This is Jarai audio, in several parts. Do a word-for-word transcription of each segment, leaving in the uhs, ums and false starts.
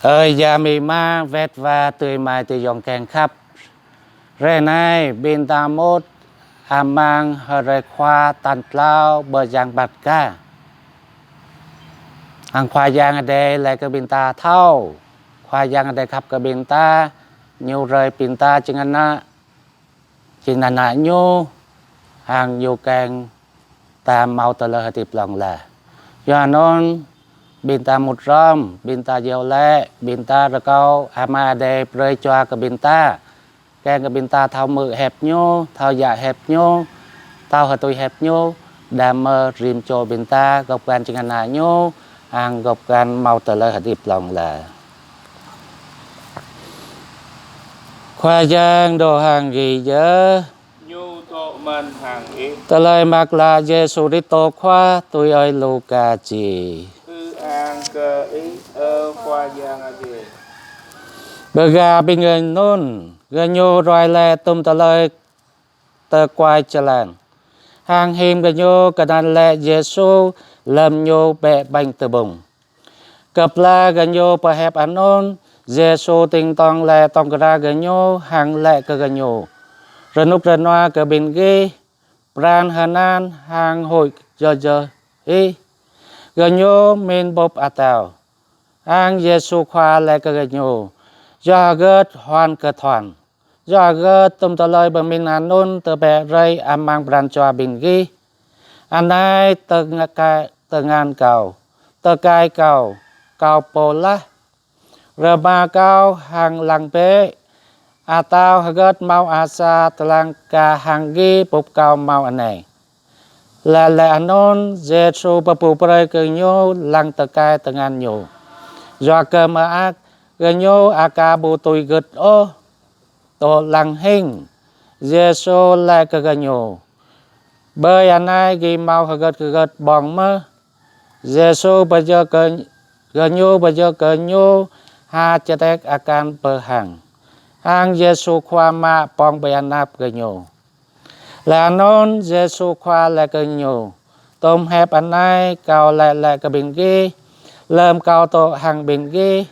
Ơ yă amĭ ama, wĕt wa adơi amai adơi ayŏng kiăng khăp. Hrơi anai, ƀing ta mŭt amăng hrơi Khua tal klâo ƀơi čang Paskha. Hăng Khua Yang Adai laĭ kơ ƀing ta thâo, Khua Yang Adai khăp kơ ƀing ta, Ñu brơi ƀing ta jing ană, jing ană Ñu, hăng Ñu kiăng ta hmâo tơlơi hơdip hlŏng lar. Yua anŭn, ƀing ta mŭt hrŏm, ƀing ta iâu laĭ, ƀing ta rơkâo Ama Adai brơi jua kơ ƀing ta, kiăng kơ ƀing ta thâo hmư̆ hiăp Ñu, thâo djă hiăp Ñu, thâo hơtui hiăp Ñu, đah mơ̆ rĭm čô ƀing ta gŏp găn jing ană Ñu, hăng gŏp găn hmâo tơlơi hơdip hlŏng lar. Khua Yang dŏ hăng ih yơh. Ñu dŏ mơ̆n hăng ih. Tơlơi mơak klă Yêsu Kristô Khua tui ơi Luka čih. Ư-ang kơ ih, ơ Khua Yang Adai. Bơ gah ƀing gơñu anŭn, gơñu ruai laih tŭm tơlơi tơkuai jơlan. Hăng him gơñu kơnăl laih Yêsu lơm Ñu bĕ ƀañ tơƀŭng. Kơplah gơñu pơhiăp anŭn, Yêsu ding dŏng laih tŏng kơdra gơñu hăng laĭ kơ gơñu: Rơnŭk rơnua kơ ƀing gih, pran hơnăl hăng huĭ yơh yơh hĭ. Gơñu mĭn ƀuh atâo. Hăng Yêsu Khua laĭ kơ gơñu: Yua hơgĕt huăn kơ thuăn? Yua hơgĕt tŭm tơlơi pơmĭn anŭn tơbiă rai amăng pran jua ƀing gih? Anai tơngan Kâo, tơkai Kâo, Kâo pô laih. Rơma Kâo hăng lăng bĕ, atâo hơgĕt hmâo asar tơlang kah hăng gih ƀuh Kâo hmâo anai. Laĭ laih anŭn, Yêsu pơƀuh brơi kơ gơñu lăng tơkai tơngan Ñu. Yua kơ mơak, gơñu aka ƀu tui gưt ôh. Dŏ lăng hing, Yêsu laĭ kơ gơñu: Ƀơi anai gih hmâo hơgĕt hơgĕt ƀơ̆ng mơ̆? Yêsu pơyơr kơ, gơñu pơyơr kơ Ñu ha čơtĕk akan pơhăng. Hăng Yêsu Khua mă ƀơ̆ng ƀơi anăp gơñu. Laih anŭn Yêsu Khua laĭ kơ gơñu: Tŭm hiăp anai Kâo laĭ laih kơ ƀing gih, lơm Kâo dŏ hăng ƀing gih.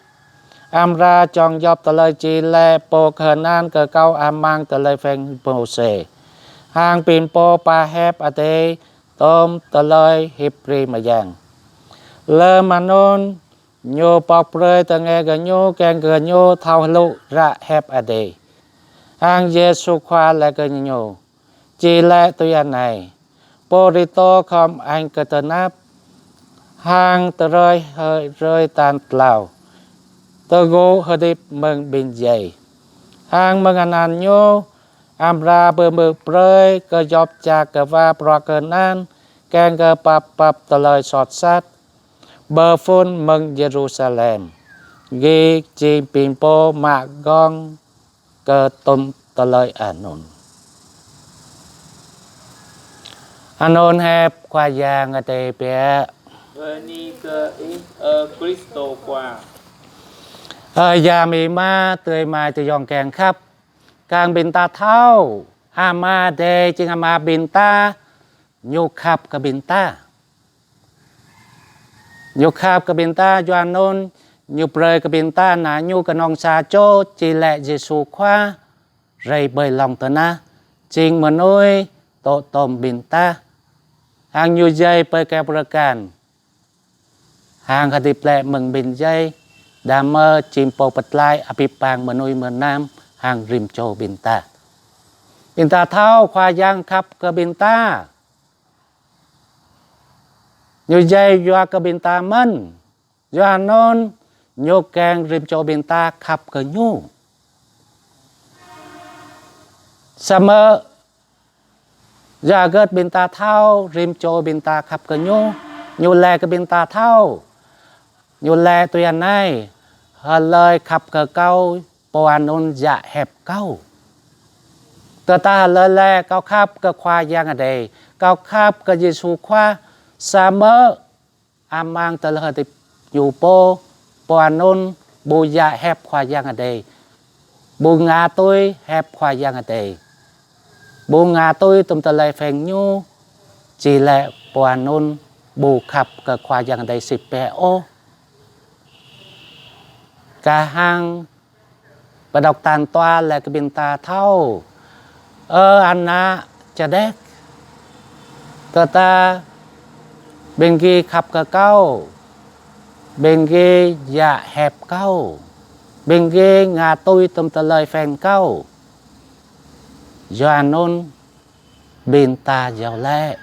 Amra čŏng djŏp tơlơi čih laih pô kơnăl kơ Kâo amăng tơlơi phiăn Môseh, hăng ƀing pô pơhiăp Adai tŭm tơlơi Hêbrơ mơyang. Lơm anŭn, Ñu pŏk brơi tơnge gơñu kiăng gơñu thâo hluh ră hiăp Adai. Hăng Yêsu Khua laĭ kơ gơñu: Čih laih tui anai: Pô Kristô khŏm añ kơ tơnap, hăng tơlơi hrơi tal klâo tơgŭ hơdip mơ̆ng ƀing djai. Hăng mơ̆ng anăn Ñu, amra pơhmư̆ brơi kơ djŏp čar kơwar bruă kơnăl, kiăng kơ pap pap tơlơi soh sat. Pơphun mơ̆ng Yêrusalem, gih jing ƀing pô mă gơ̆ng kơ tŭm tơlơi anŭn. Anŭn hiăp Khua Yang Adai biă. Bơni kơ Ih, ơ Kristô Khua. Ơ yă amĭ ama, adơi amai adơi ayŏng kiăng khăp. Kiăng ƀing ta thâo, Ama Adai jing Ama ƀing ta, Ñu khăp kơ ƀing ta. Ñu khăp kơ ƀing ta, yua anŭn Ñu brơi kơ ƀing ta Ană Ñu kơnơ̆ng sa čô, či laĭ Yêsu Khua, rai ƀơi lŏn tơnah, jing mơnuih dŏ tŏm ƀing ta. Hăng Ñu djai ƀơi kơyâo bơrơkal, hăng hơdip glaĭ mơ̆ng ƀing djai, đah mơ̆ jing Pô pơtlaih abih bang mơnuih mơnam hăng rĭm čô ƀing ta. Ƀing ta thâo Khua Yang khăp kơ ƀing ta. Ñu djai yua kơ ƀing ta mơ̆n. Yua anŭn Ñu kiăng rĭm čô ƀing ta khăp kơ Ñu. Samơ̆ yua hơgĕt ƀing ta thâo rĭm čô ƀing ta khăp kơ Ñu? Ñu laĭ kơ ƀing ta thâo. Ñu laĭ tui anai: Hlơi khăp kơ Kâo, pô anŭn djă hiăp Kâo. Tơdah hlơi laĭ: Kâo khăp kơ Khua Yang Adai, kâo khăp kơ Yêsu Khua, samơ̆ amăng tơlơi hơdip ñu pô, pô anŭn ƀu djă hiăp Khua Yang Adai, ƀu ngă tui hiăp Khua Yang Adai, ƀu ngă tui tŭm tơlơi phiăn Ñu, či laĭ pô anŭn ƀu khăp kơ Khua Yang Adai sĭt biă ôh. Kah hăng pơđok tal dua laĭ kơ ƀing ta thâo: Ơ ană čơđeh, tơdah ƀing gih khăp kơ Kâo, ƀing gih djă hiăp Kâo, ƀing gih ngă tui tơm tơlơi phiăn Kâo. Yua anŭn ƀing ta iâu laĭ,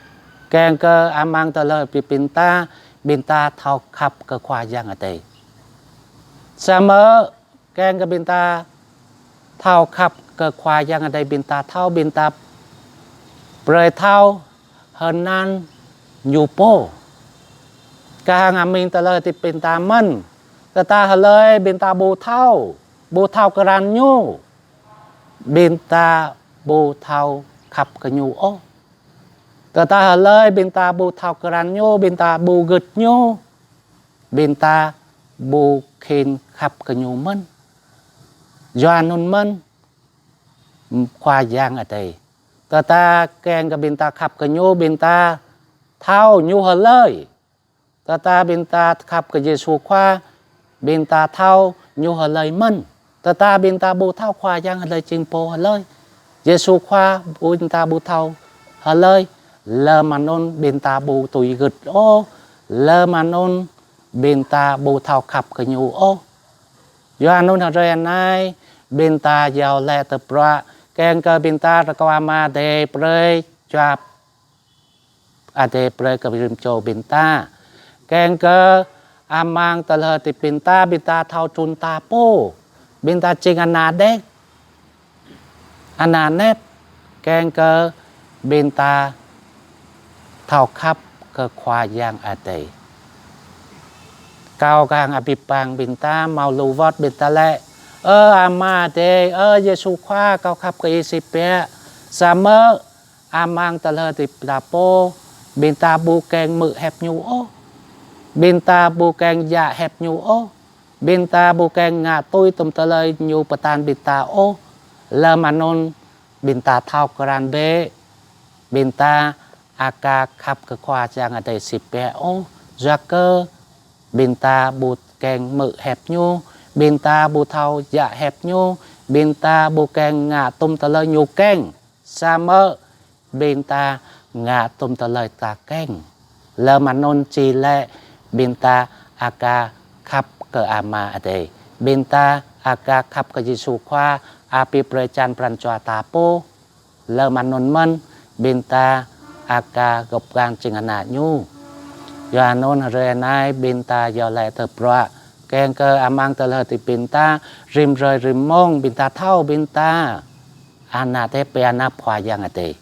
kiăng kơ amăng tơlơi hơdip ƀing ta, ƀing ta thâo khăp kơ Khua Yang Adai. Samơ̆ kiăng kơ ƀing ta thâo khăp kơ Khua Yang Adai, ƀing ta thâo, ƀing ta brơi thâo hơnăn Ñu pô. Kah hăng amăng tơlơi hơdip ƀing ta mơ̆n, tơdah hlơi ƀing ta ƀu thâo, ƀu thâo krăn Ñu, ƀing ta ƀu thâo khăp kơ Ñu ôh. Tơdah hlơi ƀing ta ƀu thâo krăn Ñu, ƀing ta ƀu gưt Ñu, ƀing ta ƀu khĭn khăp kơ Ñu mơ̆n. Yua anŭn mơ̆n Khua Yang Adai, tơdah kiăng kơ ƀing ta khăp kơ Ñu, ƀing ta thâo Ñu hlơi. Tơdah ƀing ta khăp kơ Yêsu Khua, ƀing ta thâo Ñu hlơi mơ̆n. Tơdah ƀing ta ƀu thâo Khua Yang hlơi, jing pô hlơi, Yêsu Khua ƀing ta ƀu thâo hlơi, lơm anŭn ƀing ta ƀu tui gưt ôh, lơm anŭn ƀing ta ƀu thâo khăp kơ Ñu ôh. Yua anŭn hrơi anai, ƀing ta iâu laĭ tơpruă, kiăng kơ ƀing ta rơkâo Ama Adai brơi, Jua Adai brơi kơ rĭm čô ƀing ta. Kiăng kơ amăng tơlơi hơdip ƀing ta, ƀing ta thâo trŭn ta pô, ƀing ta jing ană đeh, ană anet, kiăng kơ ƀing ta thâo khăp kơ Khua Yang Adai. Kâo kah hăng abih bang ƀing ta hmâo lu wơ̆t ƀing ta laĭ: Ơ Ama Adai, ơ Yêsu Khua, kâo khăp kơ Ih sĭt biă. Samơ̆ amăng tơlơi hơdip ta pô, ƀing ta ƀu kiăng hmư̆ hiăp Ñu ôh, ƀing ta ƀu kiăng djă hiăp Ñu ôh, ƀing ta ƀu kiăng ngă tui tơm tơlơi Ñu pơtă ƀing ta ôh. Lơm anŭn ƀing ta thâo krăn bĕ, ƀing ta aka khăp kơ Khua Yang Adai sĭt biă ôh, yua kơ ƀing ta ƀu kiăng hmư̆ hiăp Ñu, ƀing ta ƀu thâo djă hiăp Ñu, ƀing ta ƀu kiăng ngă tơm tơlơi Ñu kiăng, samơ̆ ƀing ta ngă tơm tơlơi ta kiăng. Lơm anŭn či laĭ ƀing ta aka khăp kơ Ama Adai, ƀing ta aka khăp kơ Yêsu Khua, Ơi Adai brơi čang pran jua ta pô. Lơm anŭn mơ̆n ƀing ta aka gŏp gan jing ană Ñu. Yua anŭn hrơi anai ƀing ta iâu laĭ tơpruă, kiăng kơ amăng tơlơi hơdip ƀing ta, rĭm hrơi rĭm mông ƀing ta thâo ƀing ta ană tĕp, ană Khua Yang Adai.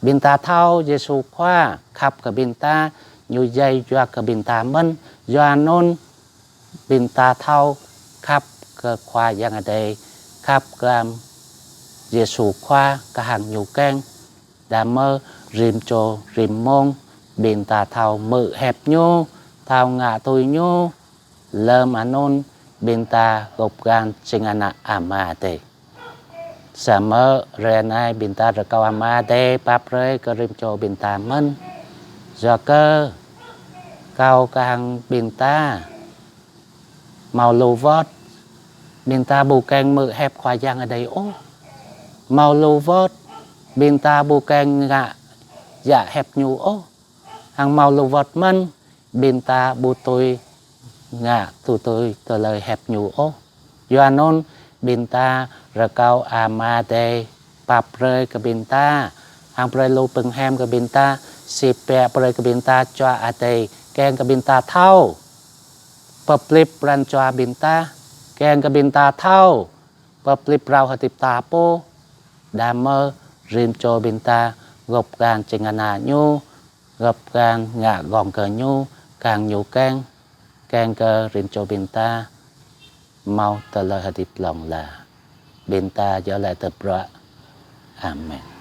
Ƀing ta thâo Yêsu Khua khăp kơ ƀing ta, Ñu djai yua kơ ƀing ta mơ̆n. Yua anŭn ƀing ta thâo khăp kơ Khua Yang Adai, khăp kơ Yêsu Khua kah hăng Ñu kiăng. Đah mơ̆ rĭm čô rĭm mông ƀing ta thâo hmư̆ hiăp Ñu, thâo ngă tui Ñu, lơm anŭn ƀing ta gŏp gan jing ană Ama Adai. Samơ̆ hrơi anai ƀing ta rơkâo Ama Adai pap brơi kơ rĭm čô ƀing ta mơ̆n. Yua kơ kâo kah hăng ƀing ta hmâo lu wơ̆t ƀing ta ƀu kiăng hmư̆ hiăp Khua Yang Adai ôh. Hmâo lu wơ̆t ƀing ta ƀu kiăng ngă djă hiăp Ñu ôh. Hăng hmâo lu wơ̆t mơ̆n ƀing ta ƀu tui ngă tui tui tơlơi hiăp Ñu ôh. Yua anŭn ƀing ta rơkâo Ama Adai pap brơi kơ ƀing ta, hăng brơi lu pơnghem kơ ƀing ta, sĭt biă brơi kơ ƀing ta Jua Adai, kiăng kơ ƀing ta thâo pơplih pran jua ƀing ta, kiăng kơ ƀing ta thâo pơplih phrâo hơdip ta pô, đah mơ̆ rĭm čô ƀing ta gŏp gan jing ană Ñu, gŏp gan ngă gơ̆ng kơ Ñu, kah hăng Ñu kiăng, kiăng kơ rĭm čô ƀing ta hmâo tơlơi hơdip hlŏng lar. Ƀing ta iâu laĭ tơpruă. Amen.